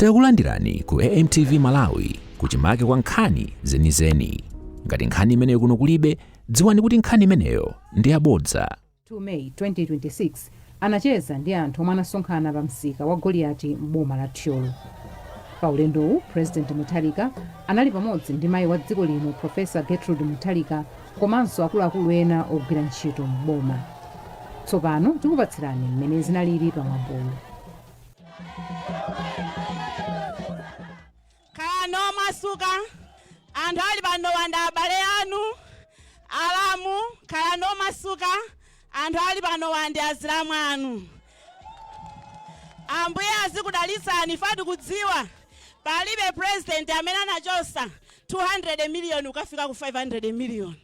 Takulandirani ku AMTV Malawi kuchimake kwa nkhani zenizeni. Ngati nkhani imeneyo kuno kulibe, dziwani kuti nkhani imeneyo ndi yabodza. 2 May 2026 anacheza ndi anthu omwe anasonkhana pa msika wa Goliati m'boma la Thyolo. Pa ulendowu, President Mutharika anali pamodzi ndi mayi wa dziko lino Professor Gertrude Mutharika komanso akuluakulu ena ogwira ntchito m'boma. Tsopano tikupatsirani mmene zinalili pa mwambowu. Khalani omasuka, anthu ali panowa ndi abale anu, alamu. Khalani omasuka, anthu ali panowa ndi azilamu anu. Ambuye azikudalitsani. Ife tikudziwa palibe president amene anachosa 200 million kukafika ku 500 million.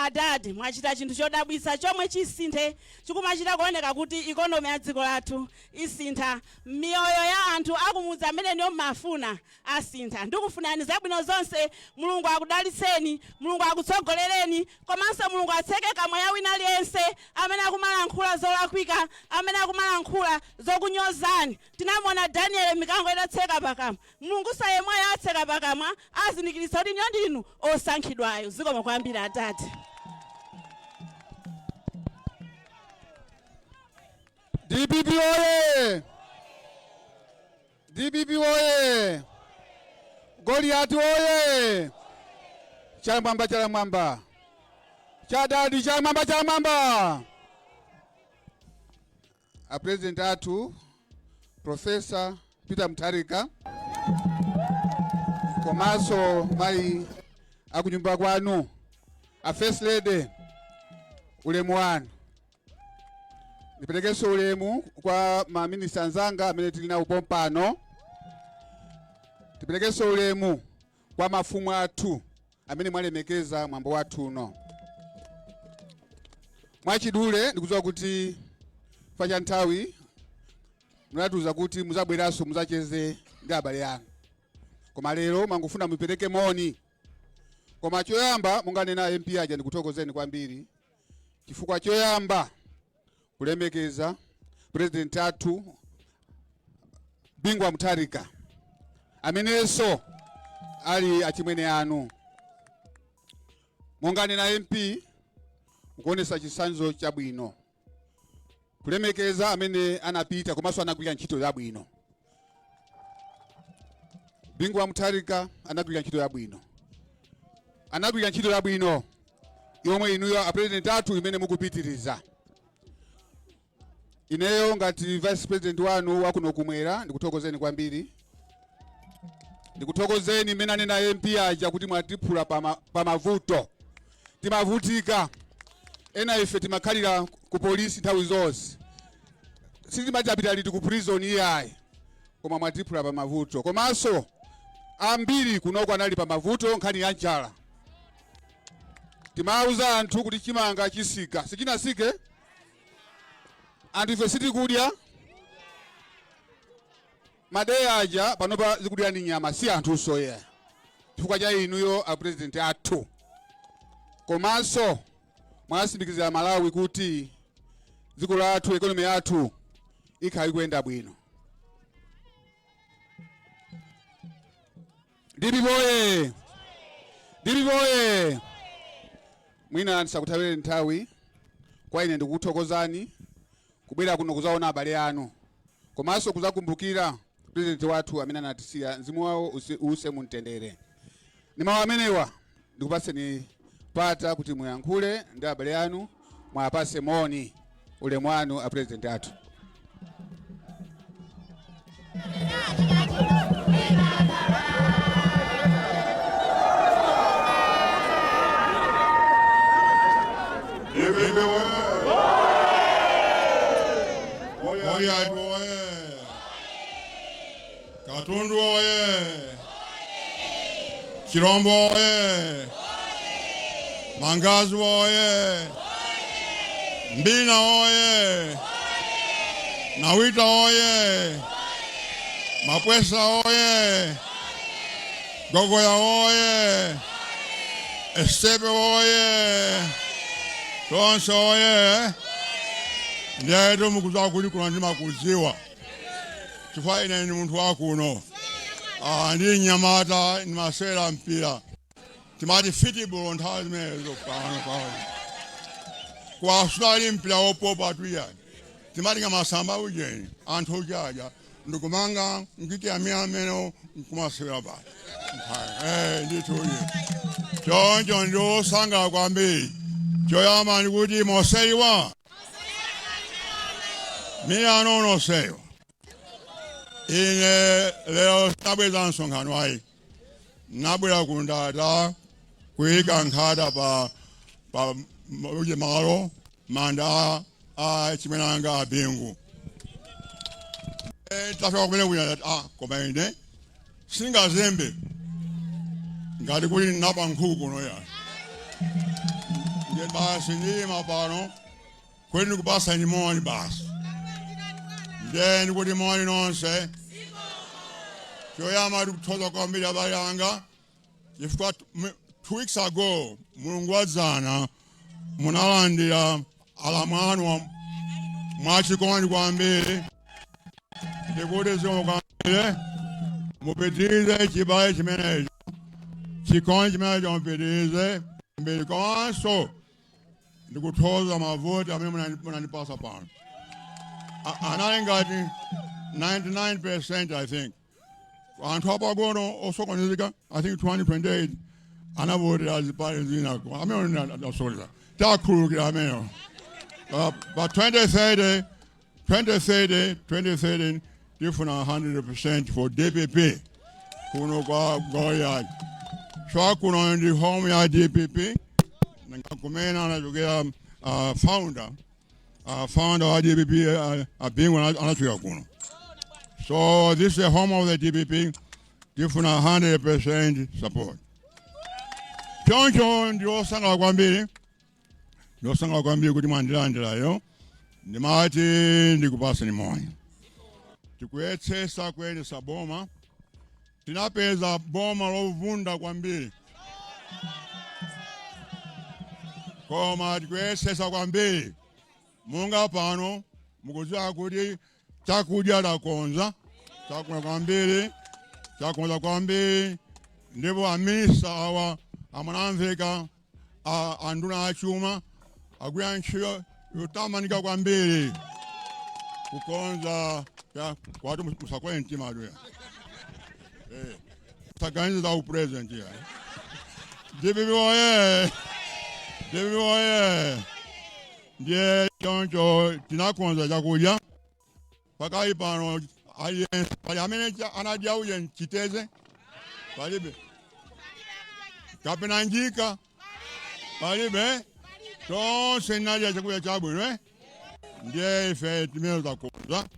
Adad, mwachita chinthu chodabwitsa chomwe chisinthe chikumachita kuoneka kuti economy ya dziko lathu isintha, miyoyo ya anthu akumudzi amene niyo mmafuna asintha. Ndikufunani zabwino zonse. Mulungu akudalitseni, Mulungu akutsogolereni, komanso Mulungu atseke kamwa ya wina aliyense amene akumalankhula zolakwika, amene akumalankhula zokunyozani. Tinamuona Daniel mikango itatseka pakamwa. Mulungu sayemweyo atseka pakamwa, azindikiritsa kuti niyo ndinu osankhidwayo. Zikomo kwambiri, adadi. DPP oye! DPP oye! Goliati oye! Chala mwamba, chala mwamba, chadadi, chala mwamba, chala mwamba. A president athu Professor Peter Mutharika komanso mayi akunyumba kwanu, a First Lady, ulemu wanu. Ndiperekenso ulemu kwa maminista anzanga amene tili nawo pompano. Tiperekenso ulemu kwa mafumu athu amene mwalemekeza mwambo wathu uno. Mwachidule, ndikudziwa kuti chifukwa cha nthawi munatiuza kuti muzabweranso muzacheze ndi abale anu, koma lero mwangofuna mupereke moni. Koma choyamba, munganena MP aja, ndikuthokozeni kwambiri chifukwa choyamba kulemekeza president athu Bingu wa Mutharika, amenenso ali achimwene anu. Monganena MP, mukuonesa chitsanzo chabwino kulemekeza amene anapita komanso anagwira ntchito yabwino. Bingu wa Mutharika anagwira ntchito yabwino, anagwira ntchito yabwino yomwe inuyo a president athu imene mukupitiriza. Ineyo ngati vice president wanu wakuno kumwera ndikuthokozeni kwambiri, ndikuthokozeni mmene anena MP aja kuti mwatiphula pamavuto. Timavutika ena ife, timakhalira ku polisi nthawi zonse, sitimachapita liti ku prison, iyayi, koma mwatiphula pamavuto. Komanso ambiri kunoko anali pamavuto, nkhani ya njala. Timawuza anthu kuti chimanga chisika, sichinasike. Anthu ife sitikudya madeya aja, panopa zikudya ndi nyama, si anthunso ye, chifukwa cha inuyo a president athu. Komanso mwatsimikizira Malawi kuti dziko lathu, economy yathu ikhala ikuyenda bwino. DPP oye! DPP oye! Mwina ndisakuthawire nthawi. Kwa ine ndikukuthokozani kubwera kuno kuzaona abale anu komanso kuzakumbukira president wathu amene anatisiya. Mzimu wawo uuse mumtendere. Ndi mawu amenewa ndikupatseni mpata kuti muyankhule ndi abale anu, mwapase moni. Ulemu wanu, a president athu. DPP oye! Goliati oye! Katundu oye! Chirombo oye! Mangazi oye! Mbina oye! Nawita oye! Mapwesa oye! Gogoya oye! Estepe oye! Tonse oye! Ndiyetu mukudziwa kuti kuno ndimakudziwa chifukwa ine ndi munthu wakuno. Ah, ndi nyamata ndimasewera mpira, timati fitibolo nthawi zimenezo. Pano pano kwasudali mpira wopopa tuyani, timati ngamasamba ujeni anthu ujaja ndikumanga nkiti amene amene nkumasewera basi. Eh, ndithuye choncho ndiosangala kwambiri. Choyamba ndikuti moseiwa miyano noseyo. Ine lero sinabweza msonkhano ayi, nabwera kundata kuyika nkhata pa uje malo manda a chimwenanga abingu. Tafika kumene kuya, ah, koma ine singazembe ngati kuti ndinapa nkhuku kuno ya. Ndiye basi ndiyima pano kweni ndikupasa moni basi. Ndiye ndikuti moni nonse. Choyamba ndikuthokoza kwambiri abale anga chifukwa 2 weeks ago, mulungu wadzana, munalandira alamu anu mwachikondi kwambiri. Ndikuti zikomo kwambiri, mupitirize chibale chimenecho, chikondi chimenecho mupitirize mbiri. Komanso ndikuthokoza mavoti amene munandipasa pano. Anali ngati 99%, I think. Anthu apagono osokonezeka, I think 2028 anavotera zipani zina amene asokoneza, takhululukira amenewo. But 2030, 2030, 2030 tifuna 100% for DPP kuno kwa Goliati. So kuno ndi home ya DPP, kumene anachokera founder wa DPP, Abingu, anachokera kuno. So this is the home of the DPP. Tifuna 100% support. Choncho ndiosangala kwambiri, ndiosangala kwambiri kuti mwandilandirayo. Ndimati ndikupaseni moni. Tikuyesesa kuyendesa boma. Tinapeza boma lovunda kwambiri, koma tikuyesesa kwambiri. Monga pano mukudziwa kuti chakudya takonza, chakonza kwambiri, chakonza kwambiri. Ndipo a minister awa amanamveka, anduna achuma agwira ntchito yotamandika kwambiri kukonza kwati musakwere mtima atuya, musaganize za upresident ya. DPP oye! DPP oye! Ndiye choncho tinakonza chakudya. Pakali pano aliyense pali amene anadya uye chiteze palibe, kapena njika palibe, tonse tinadya chakudya chabwino, eh? Ndiye ife timene takonza.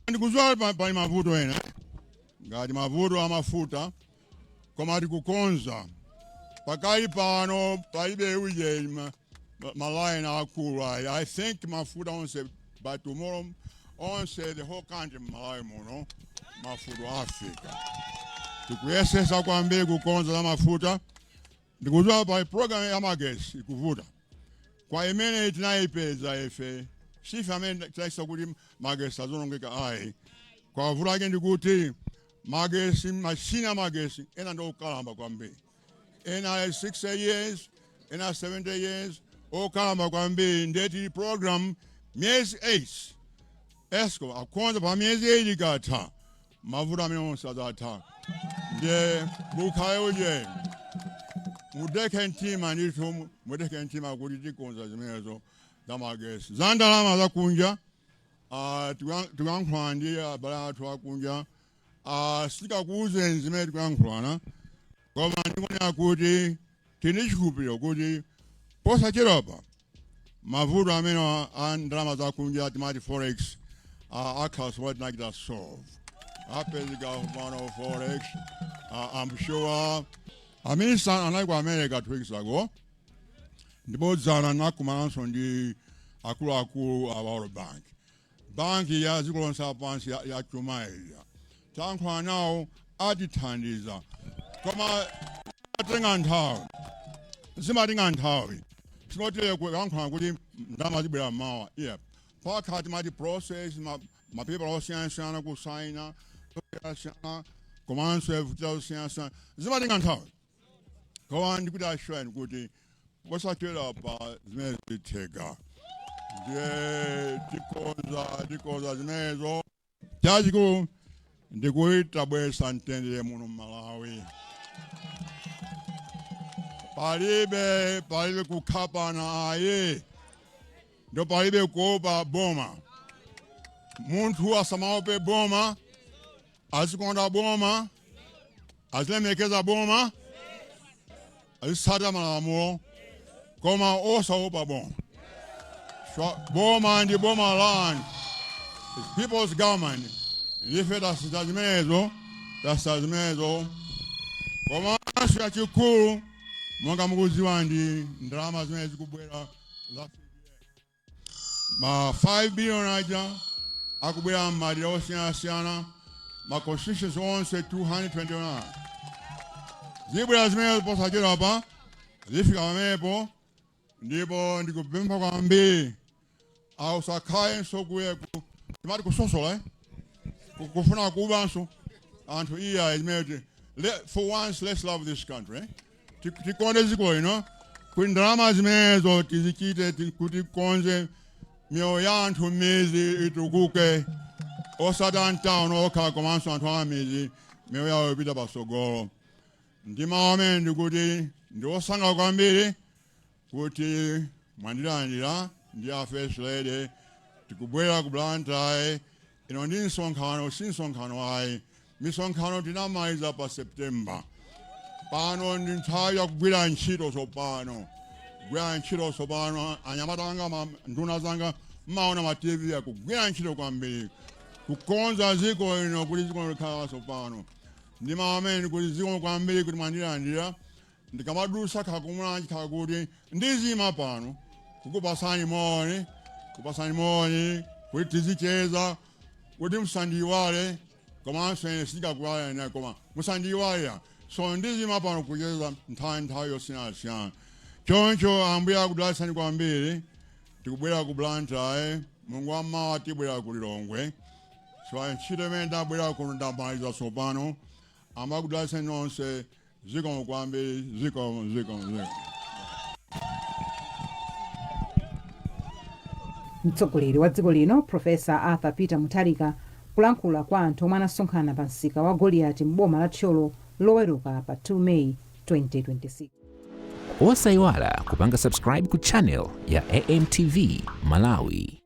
Ndikudziwa pali mavuto ena, eh? Ngati mavuto amafuta, koma tikukonza. Pakali pano palibe uje malaini akulu ayi. I think mafuta onse by tomorrow, onse the whole country, Malawi muno mafuta afika. Tikuyesesa kwambiri kukonza za mafuta. Ndikudziwa pa program ya magesi ikuvuta kwa imene tinayipeza ife, sife amene tinayisa kuti magesi azonongeka ayi. Kwavuta ake ndikuti magesi, mashini amagesi ena ndi okalamba kwambiri, ena ali 60 years, ena 70 years, okalamba kwambiri. Ndeti program miyezi 8, ESCOM akonza pa miyezi 8 ikatha, mavuto amene onse adzatha. Ndiye mukhale uje mudeke mtima ndithu, mudeke mtima kuti tikonza zimenezo za magesi. Za ndalama zakunja, tikuyankhulana ndi abale athu akunja. Sitikakuwuzeni zimene tikuyankhulana, koma ndikuonera kuti tili chikhulupiriro kuti posachedwapa mavuto amene a ndalama zakunja, timati forex, akhala somwe tinachita solve, apezeka pano forex. I'm sure a minister anali ku America 2 weeks ago, ndipo dzana nakumananso ndi akuluakulu a World Bank, banki ya dziko lonse lapansi ya chuma ija. Tayankhula nawo, atithandiza, koma atenga nthawi, zimatenga nthawi. Sinotile kuyankhula kuti ndalama zibwera mawa, yeah. Pakhala timati process, mapepala osiyanasiyana kusaina osiyana. Komanso kuchita zosiyanasiyana zimatenga nthawi, koma ndikuti assure kuti posachedwa pa zimene zitheka. Ndiye tikonza zimenezo. Chachikulu ndikuti tabweretsa mtendere muno mMalawi. Palibe kukhapana ayi, ndo palibe kuopa boma. Munthu asamaope boma, azikonda boma, azilemekeza boma, azitsata malamulo, koma osaopa boma. Boma ndi boma lanu. It's people's government. Ndife tasita zimenezo, tasita zimenezo. Komanso chachikulu, monga mukudziwa, ndi ndalama zimene zikubwera za ma 5 billion aja akubwera m'madera osiyanasiyana, ma constituencies onse 229. Zibwera zimene posachedwa pa zifika pamenepo. Ndipo ndikupempha kwambiri, ausakhalenso kuye timati kusosola, eh? Kufuna kubanso anthu iya imene. For once, let's love this country, eh? Tikonde dziko lino kuti ndalama zimenezo tizichite kuti tikonze miyoyo ya anthu m'mizi itukuke, osati amtown okha, komanso anthu a mizi miyoyo yawo ipita patsogolo. Ndi mawu amene ndikuti ndi osangalala kwambiri kuti mwandilandira ndi a First Lady. Tikubwera ku Blantyre ino ndi msonkhano, si msonkhano ayi. Misonkhano tinamaliza pa September. Pano ndi nthawi yakugwira ntchito tsopano, kugwira ntchito tsopano. Anyamata anga, nduna zanga, mmaona ma TV akugwira ntchito kwambiri kukonza dziko lino kuti dziko likhala tsopano. Ndi mawu amene kuti zikomo kwambiri kuti mwandilandira. Ndikamadusa khakumulanje khakuti ndizima pano kukupasani moni, kupasani moni kuti tizicheza, kuti musandiyiwale, komanso ine sindikakuyiwalani, koma musandiyiwale. So ndizima pano kucheza nthawi yosiyanasiyana. Choncho Ambuye akudalitsani kwambiri. Tikubwera ku Blantyre, Mulungu wammawa tibwera ku Lilongwe. So ntchito imene ndabwera kuno ndamaliza tsopano. Ambuye akudalitsani nonse. Zikomo kwambiri, zikomo, zikomo, zikomo. Mtsogoleri wa dziko lino, Profesa Arthur Peter Mutharika, kulankhula kwa anthu omwe anasonkhana pa msika wa Goliati m'boma la Thyolo Loweruka pa 2 Meyi 2026. Osayiwala kupanga subscribe ku channel ya AMTV Malawi.